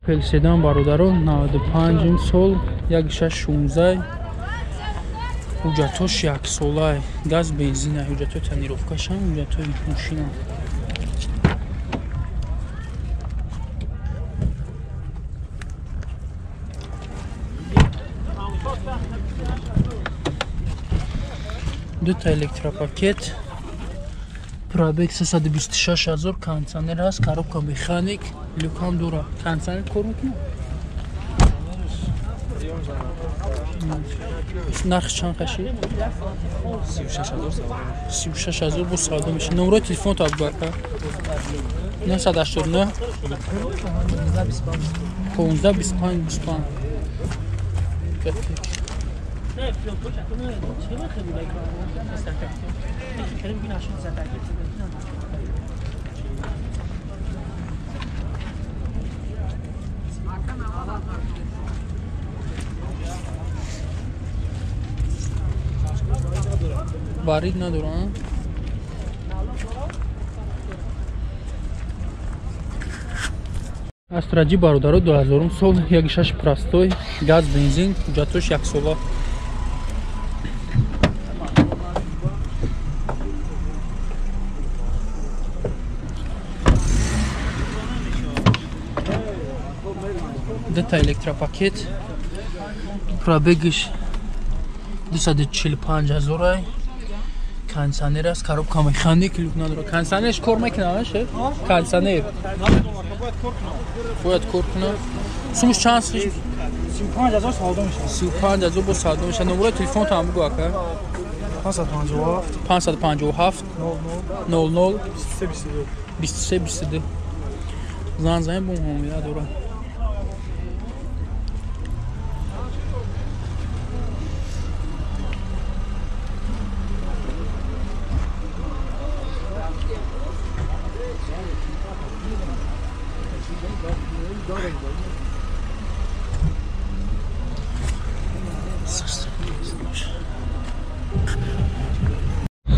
Opel Sedan бародаро 95 сол 1616 ҳуҷҷатош яксола, газ бензина, ҳуҷҷатои тонировкашам, ҳуҷҷатои мошина. Дута электропакет, пробег 326 ҳазор, кондиционер ҳаст, коробка механик, люкам дора. Кондиционер кор мекунад? Нарх чанд қаши? 36 ҳазор. 36 ҳазор бо савдо мешавад. Номерои телефонто Абубакр? 989 15 25 25. Варид надорам. Астраҷи бародаро 2000 сол 16 простой, газ бензин, ҳуҷҷатош яксола. Дута электропакет, пробегиш 245 ҳазорай, кондиционер аст, коробка механик, люк надорад. Кондиционерш кор мекунад, шеф? Кондиционер бояд кор кунад. Сумаш чанд? 35 ҳазор савдо мешавад. 35 ҳазор бо савдо мешавад. Номерои телефонто ҳам бугӯ ака. 557 557 00 23 23 22. Зан занем бо муомила дорад.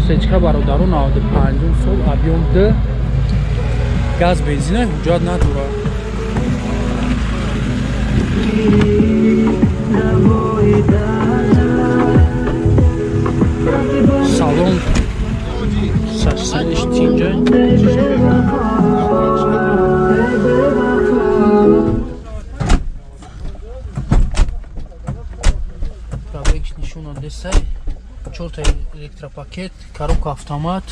Сечка бародаро 95 сол объем 2 газ бензина, ҳуҷҷат надорад. Салон сарсаниш тинҷа. Пробегш нишон десай. Чорта электропакет, коробка автомат.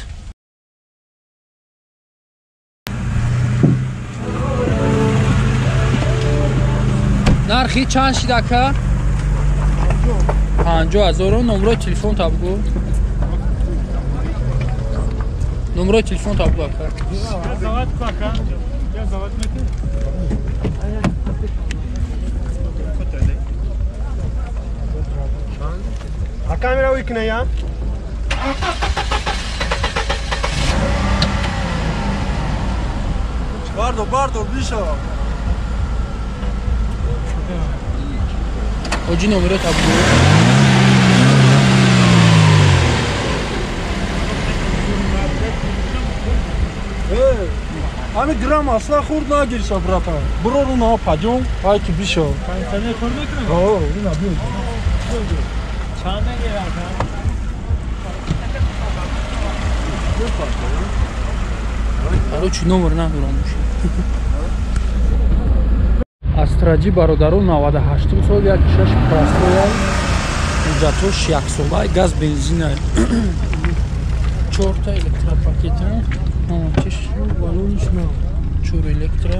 Нархи чанд шид ака? 50 ҳазор. Номерои телефон та бугӯ. Номерои телефон та бугӯ ака. A kamera uykune ya. Pardon, pardon, bir Оҷи номеро та бугӯ. Ами грамм асла хурд нагирша, братан. Бро на падём, ай ки бишо. Кондиционер кор мекунад? О, ина бин. Чанд мегирад? Короче, номер надорам. Астраҷи бародаро 98 сол 16 простой, ҳуҷҷатош яксола, газ бензина. Чорта электропакета, чиш балониш на чор электро.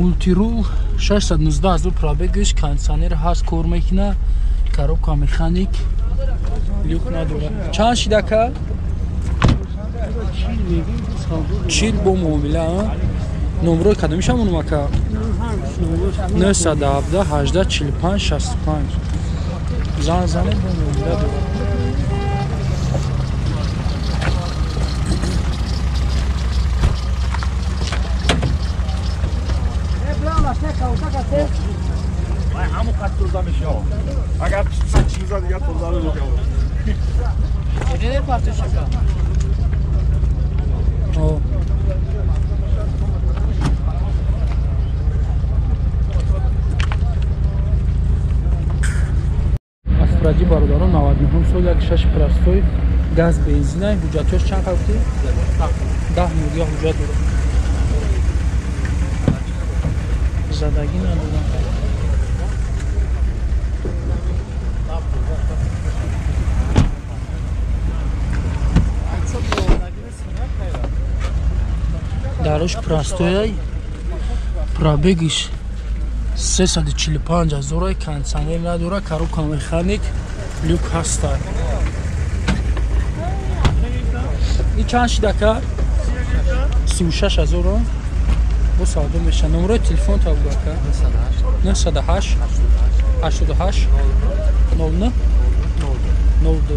Мултирул 619 ҳазор пробегиш, кондиционер ҳаст, кор мекунад, коробка механик, люк надорад. Чанд шид ака? 40 бо муомила. Номерои кадомиша монум ака? 917 18 45 65. Зан занем бо муомила дорад. Ҳамон қад тоза мешавад. Агар чиза дигар тоза намешавад. Не партошака. О. Астраҷи бародарон 99 сол 16 простой газ бензина ҳуҷҷатҳош чанд қабти? 10 миллион ҳуҷҷат дорад. Задагӣ надорам. Дарош простояй, пробегиш 345 ҳазорай, кондиционер надора, коробка механик, люк ҳаста. И чанд шидака? 36 ҳазоро бо савдо меша. Номерои телефон та будака? 908 88 09 02.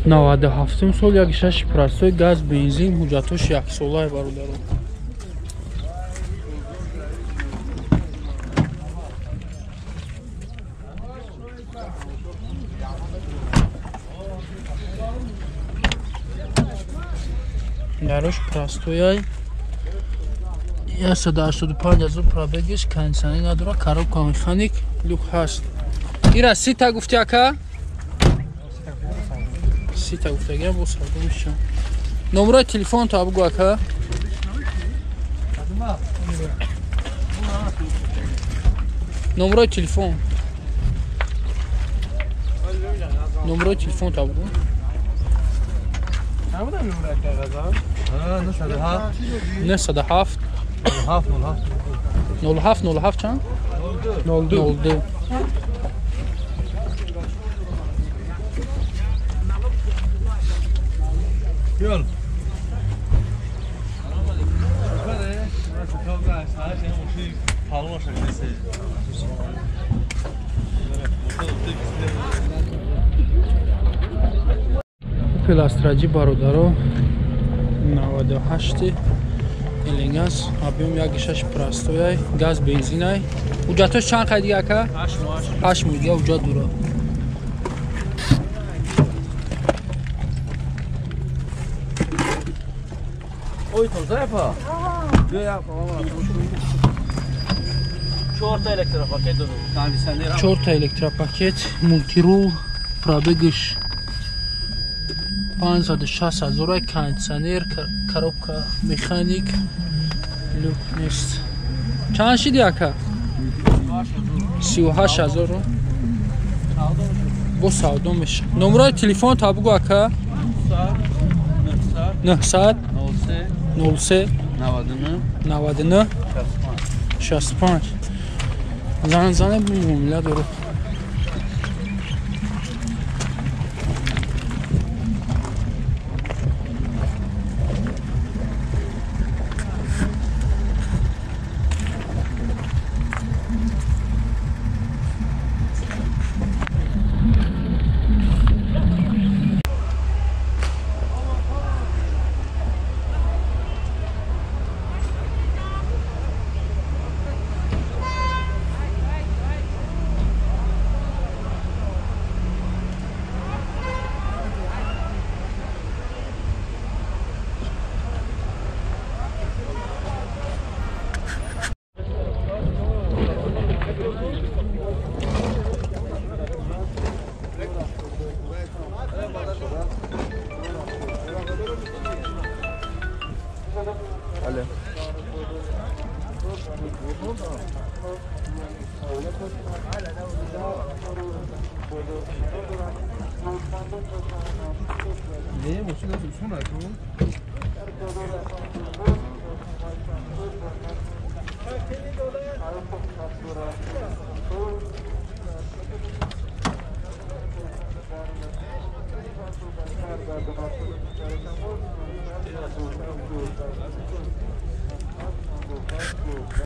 Наваду ҳафтум сол 16 простой газ бензин ҳуҷҷатош яксолае бародарон. Дарош простояй 185 ҳазор пробегиш, кондиционер надора, коробка механик, люк ҳаст. Ира сита гуфти ака? Сита гуфтагиам бо савдо мешавам. Номерои телефон та бугу ака? Номерои телефон. Номерои телефон та бугу. 907 07 07 чанд? 02. Yol. Opel Astra бародаро 98 элеганс, объем 1.6 простояй, газ бензинай. Ҳуҷҷатош чанд қай дига ака? 8 моҳ дига ҳуҷҷат дорад. Ой, тоза па. Чорта электропакет дорад. Кондиционер. Чорта электропакет, мултирул, пробегиш 560 ҳазор, кондиционер, коробка механик, люк нест. Чанд шиди ака? 38 ҳазор. Бо савдо мешавад. Номерои телефон та бугу ака? 900 03 99 65. Занзане муомила дорад.